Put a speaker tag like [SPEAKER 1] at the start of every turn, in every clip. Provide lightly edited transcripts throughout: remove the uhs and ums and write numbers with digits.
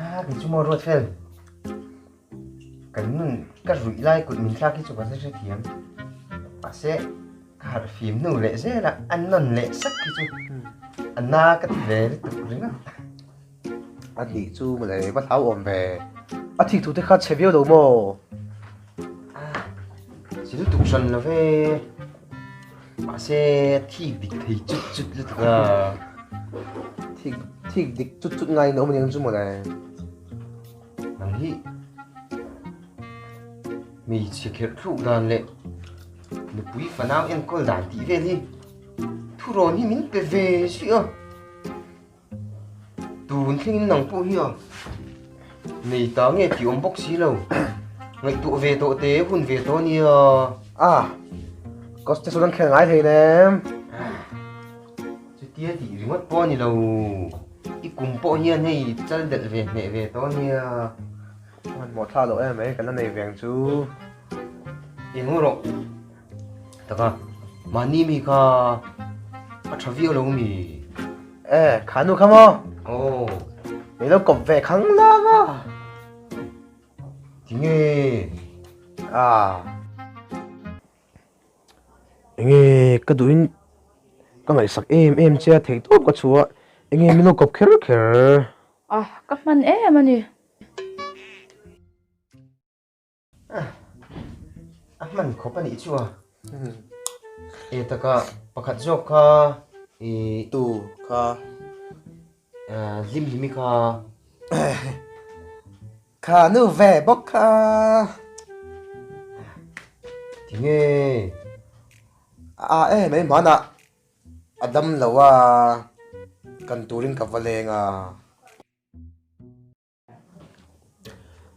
[SPEAKER 1] Ah, kei chu maw ruat fel. Kan nun ka ruih lai kut min thlak hi chu ka hre hrethiam. Mahse, ka harh fim hnu leh zel a, a nawn leh sak hi chu a na ka ti ve lutuk ringawt.
[SPEAKER 2] A nih chu mawle va hlau awm ve. A thik thu te kha chhe viau lo maw?
[SPEAKER 1] Ah, chhe lutuk hran lo ve. Mahse, thik dik thei chut chut lutuk a.
[SPEAKER 2] Thik thik dik chut chut ngaiin a awm aniang chu mawle.
[SPEAKER 1] Nang hi hmeichhe kherh thluk dan leh nupui fanau enkawl dan tih vel hi thurawn hi min pe ve zui a. Tun thlengin nang pawh hi a nei ta nge tih awm bawk si lo. Ngaihtuah ve tawh te hun ve tawh a nia.
[SPEAKER 2] A, coach te sawn an khel ngai thei nem.
[SPEAKER 1] Chutia tih ringawt pawh a ni lo. I kum pawh hian hei chal delh ve hneh ve tawh a nia.
[SPEAKER 2] Hmanhmawh thla loh em mai kan la nei ve ang chu.
[SPEAKER 1] Eng rawh. Taka, mahni mi kha a tha viau lo mi?
[SPEAKER 2] E, kha nu kha maw?
[SPEAKER 1] Aw.
[SPEAKER 2] Min lo kawp ve khang lang a.
[SPEAKER 1] Tinge?
[SPEAKER 2] Ah. Enge ka duhin ka ngaihsak em em che a theih tawp ka chhuah enge min lo kawp kher kher.
[SPEAKER 3] Ah, ka hman em a ni.
[SPEAKER 1] A hman khawp a nih chu a. E taka pakhat zawk kha i
[SPEAKER 2] tu kha
[SPEAKER 1] hlim hlimi kha.
[SPEAKER 2] Kha nu ve bawk kha.
[SPEAKER 1] Tinge?
[SPEAKER 2] A e mai hmanah a dam lo a kan turin ka va leng a.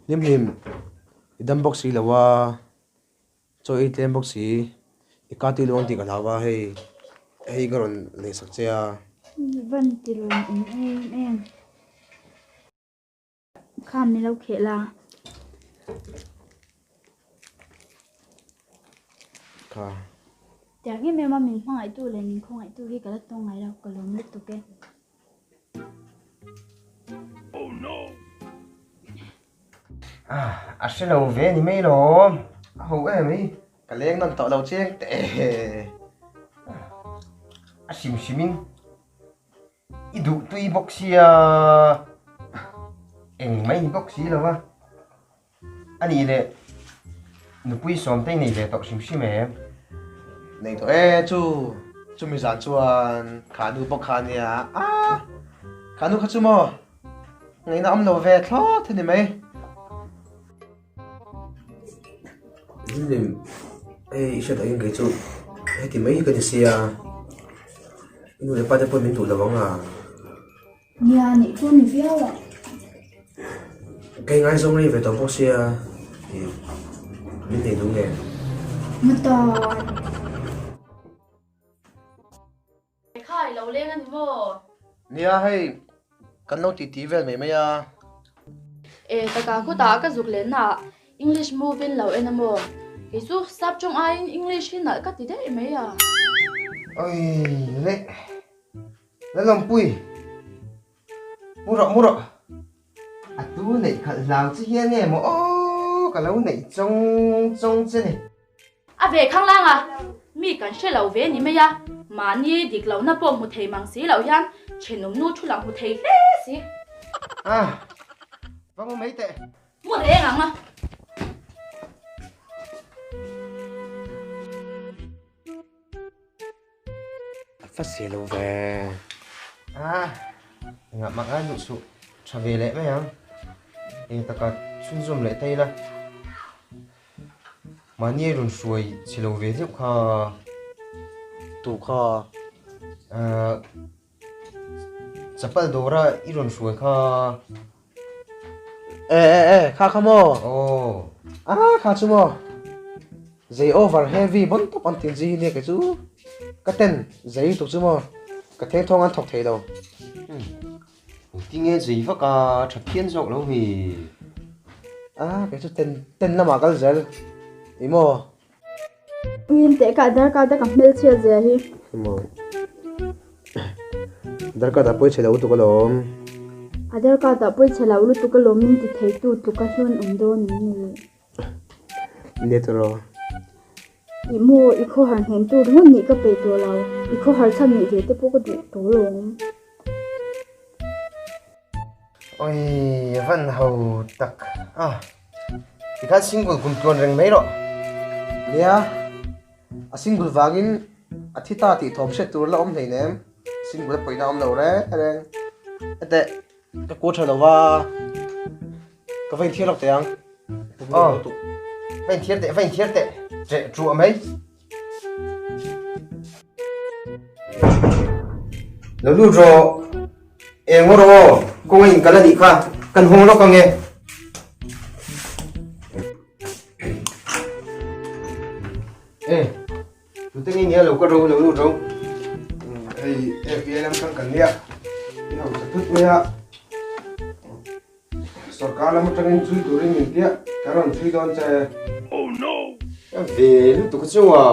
[SPEAKER 2] Hlimhlim, i dam bawk si lo a, chaw i tlem bawk si, i ka tih luang tih ka hlau a hei, hei ka rawn lei sak che a.
[SPEAKER 3] Van ti lawm awm em em. Kham ni lo kheh la.
[SPEAKER 2] Kha.
[SPEAKER 3] Tiang em em a min hmangaihtu leh min khawngaihtu hi ka la tawng ngai lo, ka lawm lutuk e.
[SPEAKER 1] A hre lo ve ni mai lawm, a ho em hi.
[SPEAKER 2] Ka leng nawn tawh lo chiang teh.
[SPEAKER 1] A hrim hrim in i duh tui bawk sia, eng mai ni bawk si lo va. A nih leh nupui sawmte i nei ve tawh hrim hrim em?
[SPEAKER 2] Nei tawh e, chu chumi zan chuan kha nu bawk kha ania a, kha nu kha chu maw ngaihna awm lo ve thlawt a ni mai. Zinlim, hei i hriat angin kei chu heti mai hi ka ni sia, i nu leh pa te pawh min duh lo ang a.
[SPEAKER 3] Nia nih chu ni viau a.
[SPEAKER 2] Kei ngaizawng rei ve tawh bawk sia i min nei duh nge?
[SPEAKER 3] Matawn. Kha i lo leng a ni maw?
[SPEAKER 2] Nia hei kan lo titi vel mai mai a.
[SPEAKER 3] E taka khutah ka zuk lenna ah English movie in lo en a maw? Kei chu sap tawng aiin English hi nalh ka ti daih mai a.
[SPEAKER 1] Oi leh. Lalawmpui, mu rawh mu rawh, a tu neih khalh hlau che hian nge maw aw ka lo neih chawng chawng che ni.
[SPEAKER 3] A ve khang lang a, mi kan hre lo ve ni mai a, mahni dik lohna pawh hmu thei mang si loh hian thenawm nu thu lang hmu thei hle si.
[SPEAKER 1] A, va mu mai teh.
[SPEAKER 3] Mu reng ang a.
[SPEAKER 2] A fa si lo ve.
[SPEAKER 1] A, engah mah ngai duh suh. Tha ve leh mai ang. Eng taka chhunzawm leh ta ila. Mahni a rawn hruai chhe lo ve deuh kha.
[SPEAKER 2] Tu kha?
[SPEAKER 1] Ahh, chapal dawra i rawn hruai kha.
[SPEAKER 2] E e e, kha kha maw?
[SPEAKER 1] Aw.
[SPEAKER 2] Ah, kha chu maw? Zei over heavy bon tawp an tin zing hi nia kei chu ka ten zei tuk chu maw ka theng thawng an thawk thei lo.
[SPEAKER 1] Tinge zei vak a tha phian zawk lo mi?
[SPEAKER 2] Ah, kei chu ten ten lamah kal zel i maw?
[SPEAKER 3] Uin teh ka darkar te ka hmelchhiat zia hi.
[SPEAKER 2] Maw. Darkar dah pawi chhe lo lutuk alawm.
[SPEAKER 4] Aadhar card ah pawichhe lo lutuk alawm min ti theitu tluka hlun awm dawn em ni?
[SPEAKER 2] Nia tawh.
[SPEAKER 4] Ih maw, i khawhar hnen tur ringawt nih ka peih tawh lo. I khawhar chhan nih ve te pawh ka duh tawh alawm.
[SPEAKER 1] Oi, van ho tak a. Tikhan single kum tluan reng mai rawh.
[SPEAKER 2] Nia, a single vangin a thi ta tih thawm hriat tur la awm hleinem. Single a pawihna awm lo reng reng. Hete. Ka kuat tha lo va, ka va inthiar lawk teh ang.
[SPEAKER 1] Aw, va inthiar teh, va inthiar teh, ṭeh ṭuah mai. Lo lut rawh, eng aw rawh aw, kawng a inkal a nih kha, kan hawng lawk ang e. E, tute nge nia lo ka ro, lo lut ro.
[SPEAKER 2] Hei FBI lam tang kan nia, i ho ta thut mai a. Sorkar lam atangin chhui turin min tia, ka rawn chhui dawn che.
[SPEAKER 1] Oh no! Ka ve lutuk chu a,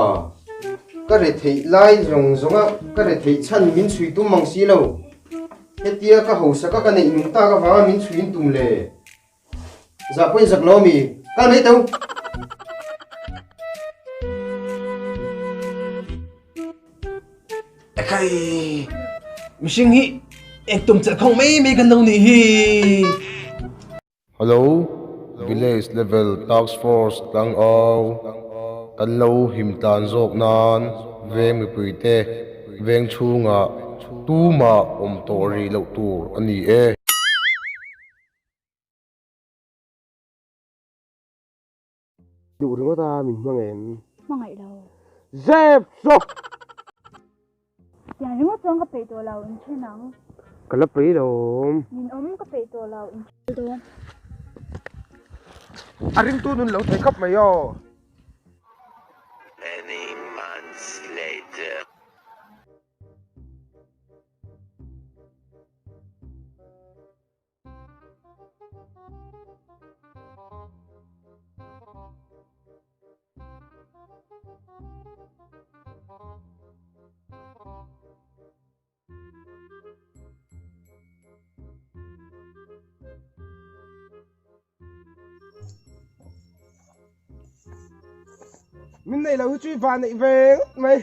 [SPEAKER 1] ka re theih lai zawng zawng a, ka re theih chhan min chhui tum mang si lo. Hetia ka hausak a ka neih nung tak avanga min chhuiin tum le. Zah pawhin zak lo ami? Kal mai teu!
[SPEAKER 2] Ekhai! Mihring hi eng tum chelh khawng mai mai kan lo nih hi!
[SPEAKER 5] Hello, Village Level Task Force tlangau, kan lo him tlan zawk nan veng mipuite veng chhungah tumah awm tawh rih loh tur a ni e.
[SPEAKER 2] Duh ringawt a min hmang em?
[SPEAKER 4] Hmangaih lo.
[SPEAKER 2] Zep zawk!
[SPEAKER 4] Tiang ringawt chuan ka peih tawh lo, in then ang.
[SPEAKER 2] Ka la peih lo awm.
[SPEAKER 4] Min awm ka peih tawh lo, in then dawn.
[SPEAKER 2] A ringtu nun lo thei khawp mai aw.
[SPEAKER 6] Many months later.
[SPEAKER 2] Min nei lo hi chu i van neih ve ngawt mai.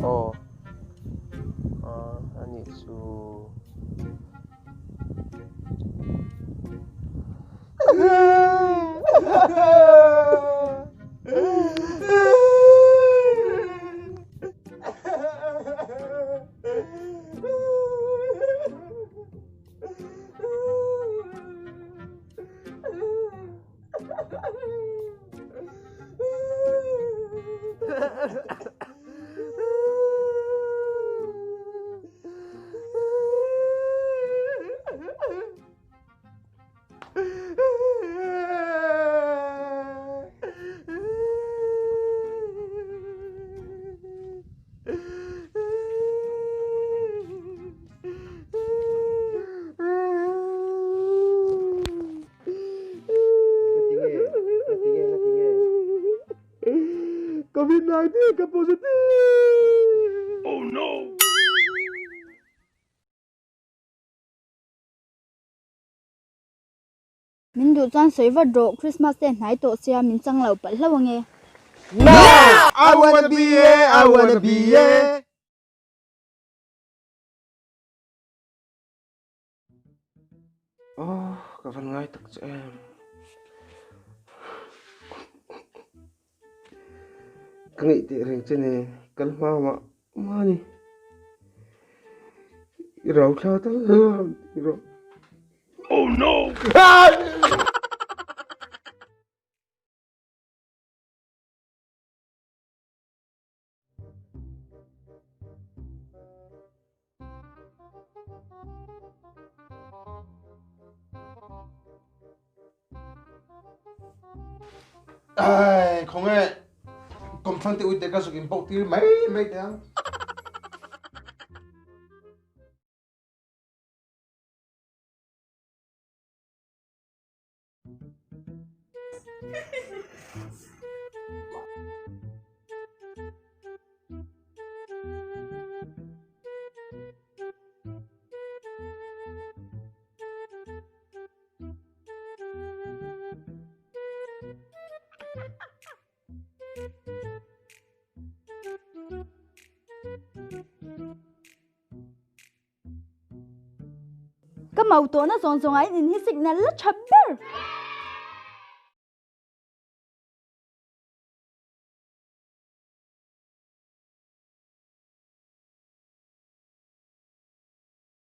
[SPEAKER 2] Aw a nih chu. Covid 19 ka positive.
[SPEAKER 6] Oh no!
[SPEAKER 4] Min duh chuan sawi vat rawh, Christmas te hnai tawh sia min chang lo palh hlauh ange.
[SPEAKER 2] Now I wanna be a, I wanna be a.
[SPEAKER 1] Aww ka van ngai tak che em. Ka ngaih teh reng che nen kal hma mah mah ni. I rau thla tal i rawh.
[SPEAKER 6] Oh no!
[SPEAKER 2] Ai, khawnge kawmthlang te uite ka zuk in poh tir mai mai teh ang.
[SPEAKER 4] Ka mau tawhna zawng zawngah in in hi signal la tha ber.